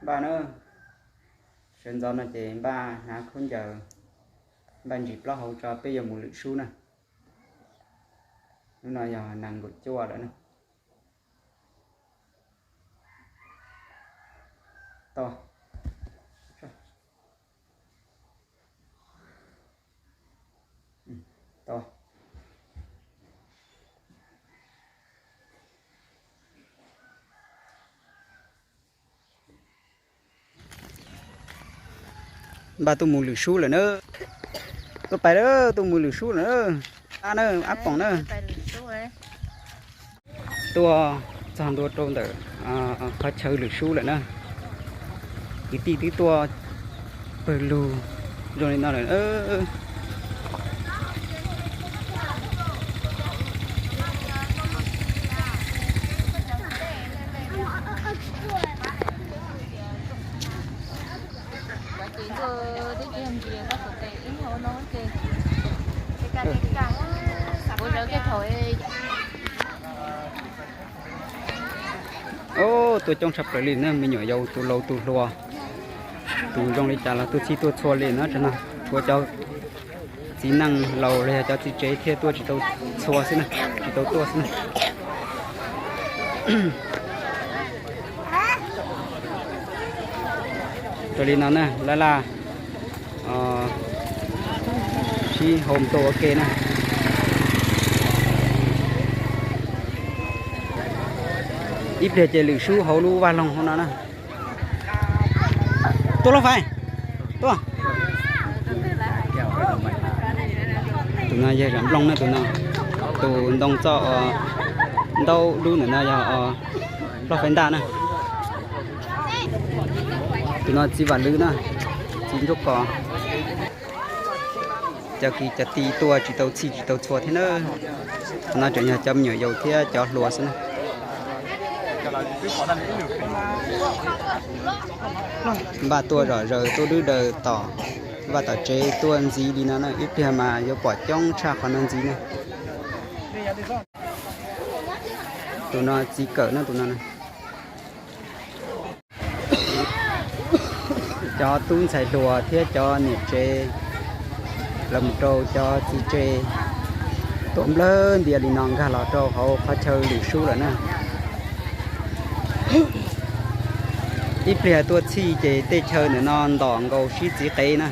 Npaj na, sawv ntxov no ces npaj hnav khaub ncaws, npaj ntsis plaub hau tso peb yuav mus lwm sub na. Lub no yog nees nkaum cuaj lawm na. Tau. Tau. Npaj tuaj mus lwm sub lawm na. Tuaj pais lawm, tuaj mus lwm sub lawm na. Ab na, ab poom na. Tuaj txog ntua rau ntawm qhov chaw lwm sub lawm na. Kwv tij twb tuaj pawg lug zoo li no lawm. Tuaj coob tshaj plaws li na, me nyuam yaus, tus laus tus hluas, tus zoo li cas los tuaj txhij tuaj txhua li na. Tsam no tshuav cov txiv neej laus los yog cov txiv tsev thiaj tuaj tsis tau txhua xwb na, tsis tau tuaj xwb na. Raws li no na, laj laj sib haum tuaj ua ke na. Ib pliag ces lwm sub hauv lub vaj loog hauv no na. Tuaj lauj fais, tuaj. Tus no yog zam nplooj na, tus no, tus ntoo txoj ntaub dub ntawm no yog lauj fais ntaj na. Tus no txiv Vam Lwm na, txiv Ntsuab Kos. Cov kwv cov tij tuaj tsis tau txhij tsis tau txhua thiab na. Qhov no tseem yog cov me nyuam yaus thiab cov hluas xwb na. Npaj tuaj zom zaws tuaj dwb daws tom vaj tom tsev tuaj ntxiv li no na, ib pliag mas yuav pom coob tshaj qhov no ntxiv na. Tus no txiv Kawm na, tus no na. Cov tub ntxhais hluas thiab cov niam tsev los mus rau cov txiv tsev tuaj nplawg ntias li no nkag los rau hauv qhov chaw lwm sub lawm na. Ib pliag tuaj txhij ces tej chaw ntawm no ntom nkaus sib txiv qev na.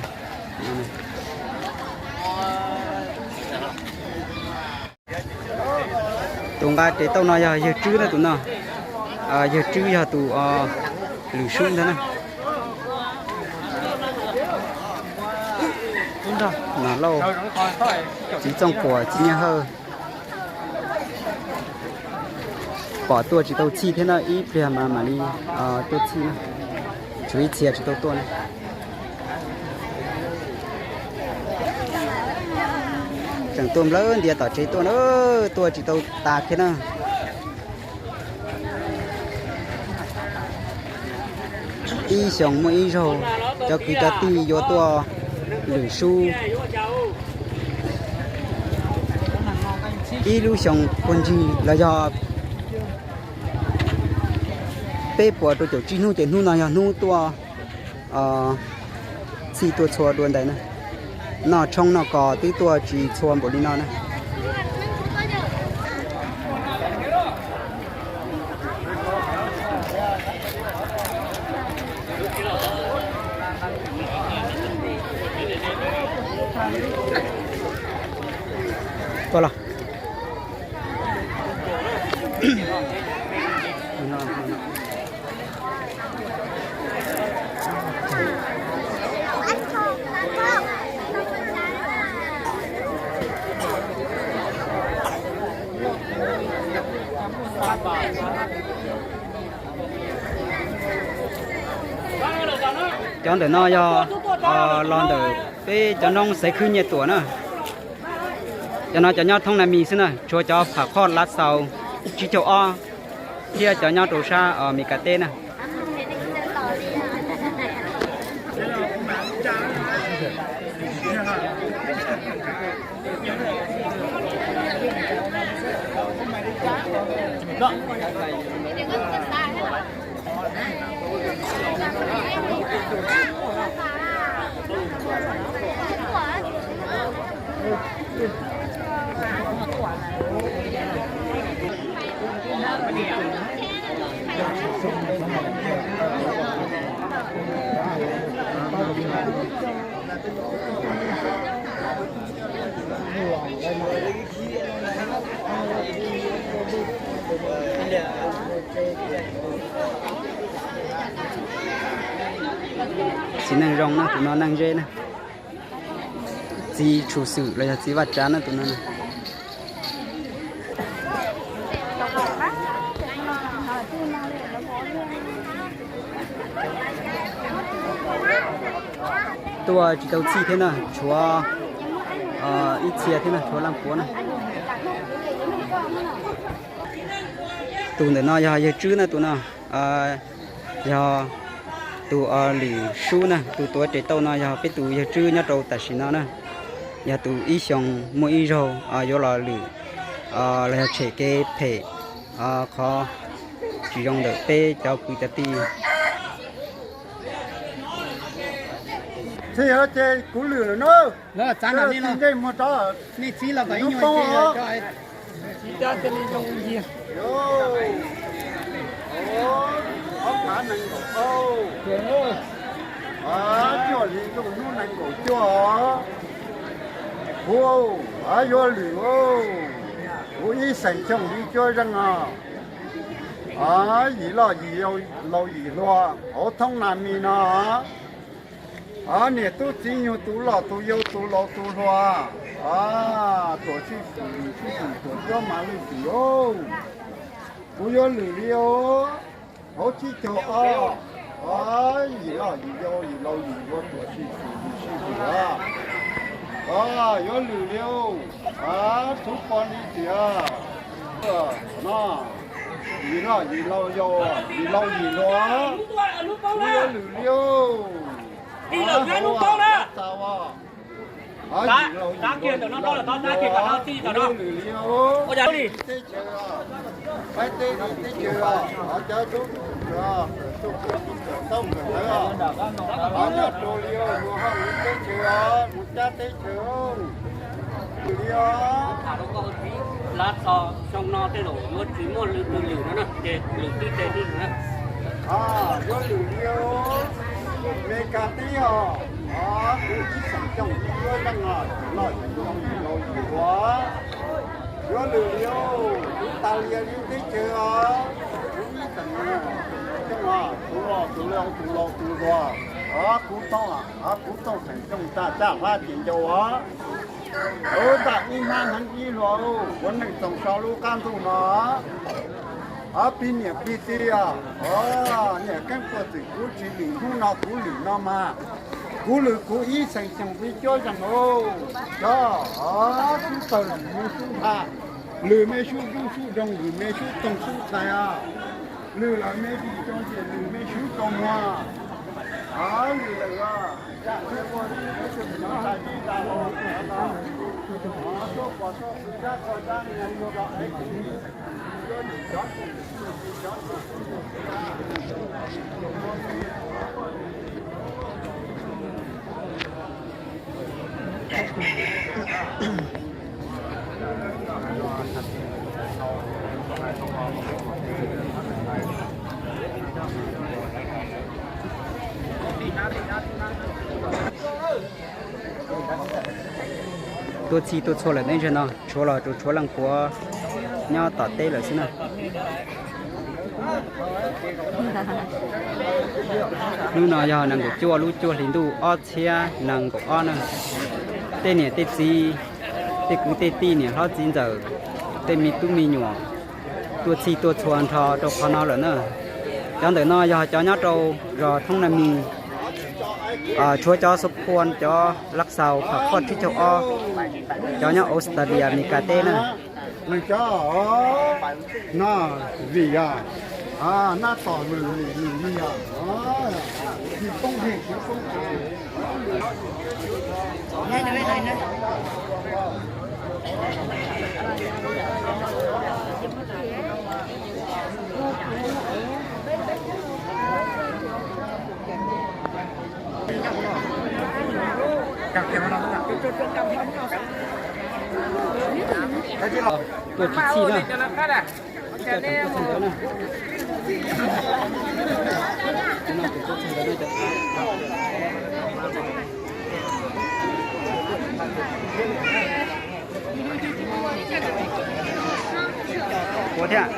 Tus nqa tes tauj no yog yawg Tswb na tus no. Yawg Tswb yog tus lwm sub ntag na. Lauj, txiv Txooj Puam, txiv Nyiaj Hawj. Pom tuaj tsis tau txhij thiab na, ib pliag mas mam li tuaj txhij na. Tshuav ib txhia tsis tau tuaj na. Tseem tuaj nplawg ntias tom tsev tuaj na, tuaj tsis tau tas kiag na. Ib xyoos muaj ib zaug, cov kwv cov tij yuav tuaj lwm sub. Ib lub xyoos puag ncig los yog peb puas rau caum tsib hnub ces hnub no yog hnub tuaj txhij tuaj txhua dua ntais na. Noj tshoob noj kos twb tuaj tsis txhua npaum li no na. Tuaj los. Cov ntawm no yog los ntawm peb cov noob Xaiv Khwb Nyiaj Tuam na. Cov no cov nyob thoob Nas Mis xwb na, tshuav cov Pham Khoj Lav Xaus tsib caug ob thiab cov nyob rau sab Mes Kas teb na. Txiv neej zoo na, tus no neej ze na. Txiv tshum xwm los yog txiv vaj tsav na tus no na. Tuaj tsis tau txhij thiab na, tshuav ib txhia thiab na, tshuav leej puav na. Tus ntawm no yog yawg Tswb na, tus no yog tus lwm sub na, tus tuav tes tauj no yog peb tus yawg Tswb nyob rau tam sim no na. Yog tus ib xyoos muaj ib zaug yuav los lwm los yog tshem kev phem qhov tsis zoo ntawm peb cov kwv cov tij. Txhij ces kuv lwm lawm na. Txav no nej txhij los kom ib nyuag ob phav nees nkaum, cuaj hli ntuj hnub nees nkaum cuaj. Kuv yuav lwm, kuv ib xeem Xyooj Vij Cuab Zeej os. Yim loj yim laus yim hluas hauv thoob Nas Mis no, niam tub txiv nyuag tus loj tus yau tus laus tus hluas, tuam sij swm lwm sij swm tuam cuab mas lwj sim os. Kuv yuav lwm li os. Hauv tsib caug ob, yim loj yim yau yim laus yim hluas tuam sij swm lwm sij swm os. Yuav lwm li os. Txhob pom li tias no, yim loj yim laus yau, yim laus yim hluas, kuv yuav lwm li os. Teb chaws, peb teb li teb chaws, cov tub tub txawm tau nkawd, nyob rau li mus hauj lwm teb chaws, mus cab teb chaws li os. Lab tso xyoo no tej zaum yuav tsis muaj lwm tus lwm no na, ces lwm tib teg li na. Yuav lwm li os. Mes kas teb os, kuv ib xeem Xyooj Vij Cuab Zeej os, loj yim yau yim laus yim hluas, yuav lwm li os. Kuv tas li li teb chaws os, kuv ib xeem Xyooj os, tus loj tus laus tus laus tus hluas, kuv tooj, kuv tooj xeem Xyooj tag caj hlab ces ncau os. Ub, ntaj ib hnab hneev ib hluas, ua neej txoos so lub qab ntuj no. Plig niam plig txiv os, niam Keeb Puag Txwm, kuv tsis lwm hnub no kuv lwm no mas, kuv lwm kuv ib xeem Xyooj Vij Cuab Zeej os. Cov sub tawg lwm me sub npha, lwm me sub dub sub doog, lwm me sub toog sub txhais os. Lwm lawm me vim rau tias lwm me sub rau muag. Lwm lawm os. Tuaj txhij tuaj txhua lawm, nej ntsia no, tshuav los tsuas tshuav leej puav nyob tom teb lawm xwb na. Hnub no yog nees nkaum cuaj lub cuaj hli ntuj ob txhiab nees nkaum ob na. Tej niam tej txiv, tej kwv tej tij, niam hlob txiv ntxawm, tej me tub me nyuam tuaj txhij tuaj txhua nrho rau qhov no lawm na. Cov ntawm no yog cov nyob rau zos Thoob Nas Mis, tshuav cov Xov Phuam, cov Lav Xaus, Pham Khoj Tsib Caug Ob, cov nyob Australia Amelikas teb na. Cov no vim yog nab tom lwm lwm lwm li yog vim poob vim kuv poob. Tuaj tsis txhij na. Ib co tseem tuaj txog ntawd na. Tus no tseem tuaj txog ntawd na. Ua thiab,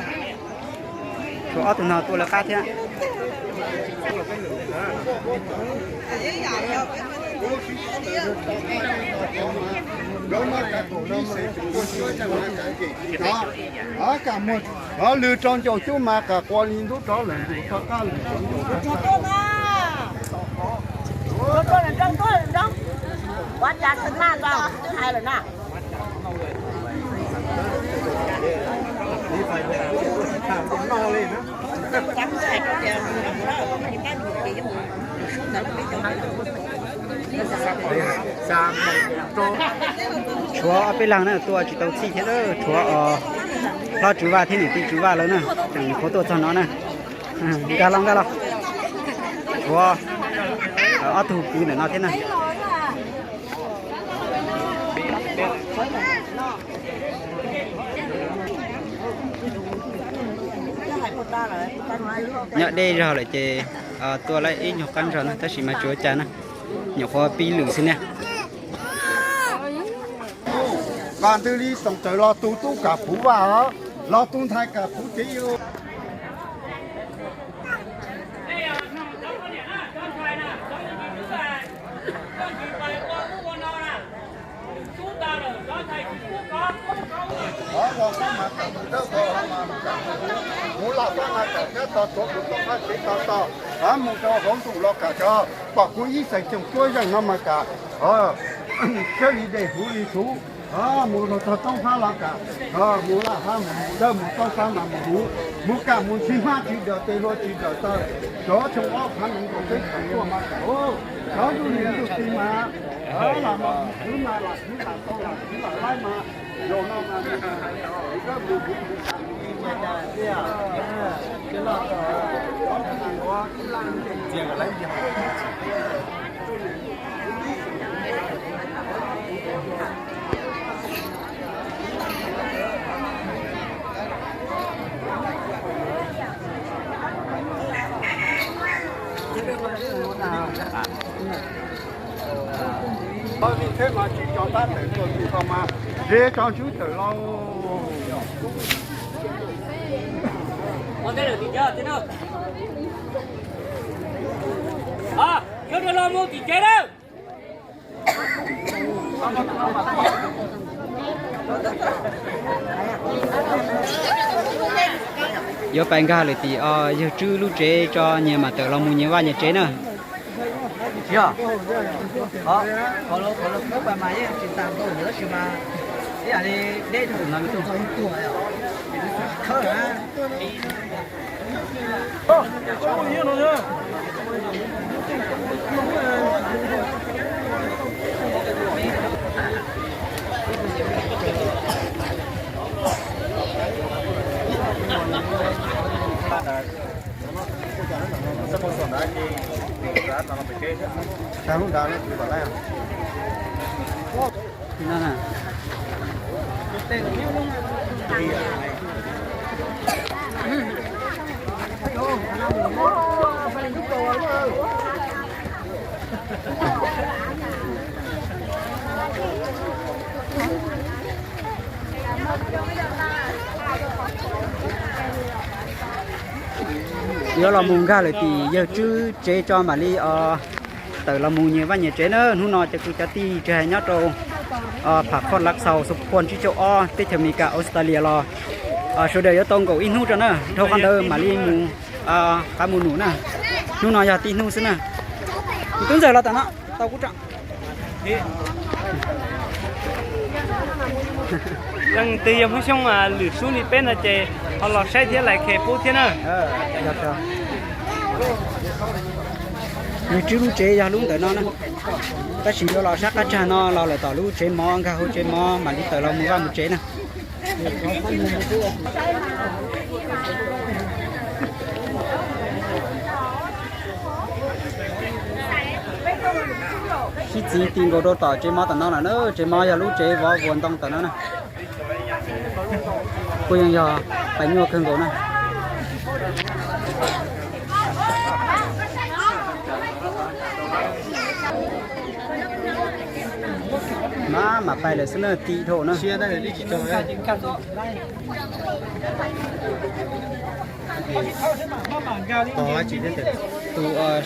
tshuav ob tug no tua lawv qab thiab. Lwm rau ncaus cub mas kam qua li ntub rov lawm ntus toj qab lwm rau ncaus. Tshuav ob peb leeg na tua tsis tau txhij thiab, tshuav os, hlob Tswv Vaj thiab niam tij Tswv Vaj lawv na, tseem nyuam qhuav tuaj txog no na. Nkag los nkag los, tshuav ob tug kwv ntawm no thiab na. Nyob deb zog lawm ces tua lawm ib nyuag qab zog na, tab sis mas tsis ua cas na, nyuam qhuav pib lwm xwb na. Nqa ntws li xoom tsawv los tu tub kam puv vaj os, los tu ntxhais kam puv tsev yus. Mus laj fab na kom thiab tog tuav tus toj fab tsev tog tog, mus rau hauv ntuj los kam tso, pom kuv ib xeem xyoo cuab zeej no mas kam, thiab li dej huv li huv, mus rau tog toob fab los kam, mus laj fab mus dawb mus toob fab mas mus huv, mus kam mus ntxhi hmab tsis daws tes hlua tsis daws taw, cov xyoo ob phav nees nkaum peb phav tuaj mas kam, cov ntuj niam ntuj txiv mas, lam mas khwv mas lam khwv lam tau lam khwv lam laib mas, zaum no mas, vim thiab mas tsis tso tab tawm tuaj tus tau mas, ze tso ntswb tawm lauj. Yuav rau los mus tim tsev lawm. Yuav pais nkag lawm tim yawg Tswb lub tsev tso nyias mam tawm los mus nyias vaj nyias tsev na. Yuav los mus nkag lawm tim yawg Tswb tsev tso mam li tawm los mus nyias vaj nyias tsev na. Hnub no cov kwv cov tij tsis hais nyob rau Phav Khoj Lav Xaus, Xu Phuaj, Tsib Caug Ob, teb chaws Amelikas, Australia los sawv daws yuav tau nkaum ib hnub tso na, dhau qhov ntawd mam li mus qab mus num na. Hnub no yog tib hnub xwb na. Tub Ntxawg los tam no tau kuv tso. Leej twg yog Hmoob Xyooj lwm sub li peb no ces ho los saib thiab like pub thiab na. Yawg Tswb lub tsev yog lub ntawm no na, tab sis yuav los sab qab tsag no los lawm tom lub tsev mov, nkag hauv tsev mov mam li tawm los mus vaj mus tsev na. Sib txiv ti nkaus rau tom tsev mov tom no lawm na, tsev mov yog lub tsev vov vuas ntoo tom no na. Kuj yeej yog pais nyuaj kawg nkaus na. Mam pais lawm xwb na, tim dhau na. Tus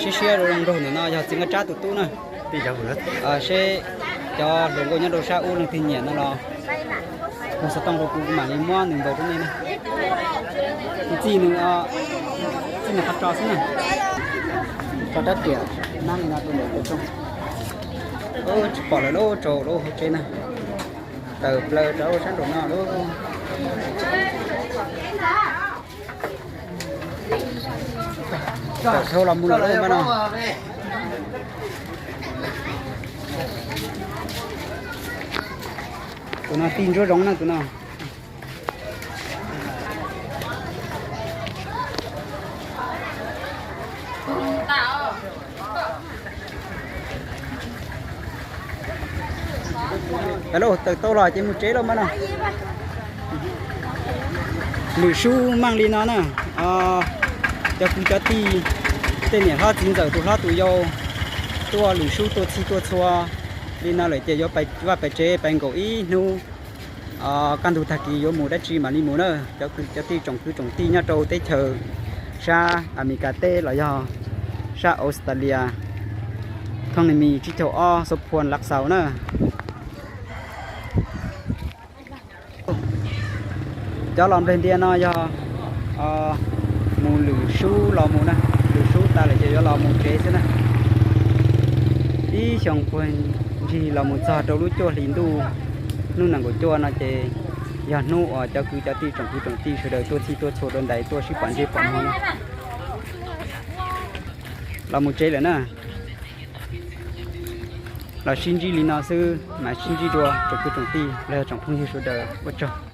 siab siab zoo nraug ntawm no yog txiv Nkauj Tsab tus tub na. Seb cov hluas nkauj nyob rau sab ub leej twg nyiam no los hu xov tooj rau kuv, kuv mam li muab nws ntaus rau nej na. Txij nws, txij nws qhov tso xwb na. Tso rab riam nab li no rau ntawm tus tsoog. Tsis pom lawm lauj, tsaus lawm hauv tsev na. Tawm plaws rau sab nraum no lauj. Tawm dhau los mus lawm lauj npab no. Tus no tij ntsuab zoov na tus no. Tawm tau los ces mus tsev lauj npab no. Lwm sub meej li no na, cov kwv cov tij, tej niam hlob txiv ntxawm, tus hlob tus yau, tuaj lwm sub tuaj txhij tuaj txhua li no lawm ces yuav vaj pais tsev pais nkaum ib hnub. Kaj ntug tag kis yuav mus dab tsi mam li mus na. Cov kwv cov tij tsoom kwv tsoom tij nyob rau teb chaws sab Amelikas teb los yog sab Australia, thoob ni mis tsib caug ob xov phuam lav xaus na. Cov los nplej ntia no yog mus lwm sub los mus na, lwm sub tas lawm ces yuav los mus tsev xwb na. Ib xyoo puag ncig los mus txog rau lub cuaj hlis ntuj, hnub nees nkaum cuaj no ces yog hnub uas cov kwv cov tij tsoom kwv tsoom tij sawv daws tuaj txhij tuaj txhua rau ntawd tuaj sib pom ntsej pom muag na. Los mus tsev lawm na. Los sib ntsib li no xwb mas sib ntsib dua tsoom kwv tsoom tij los yog tsoom phooj ywg sawv daws, ua tsaug.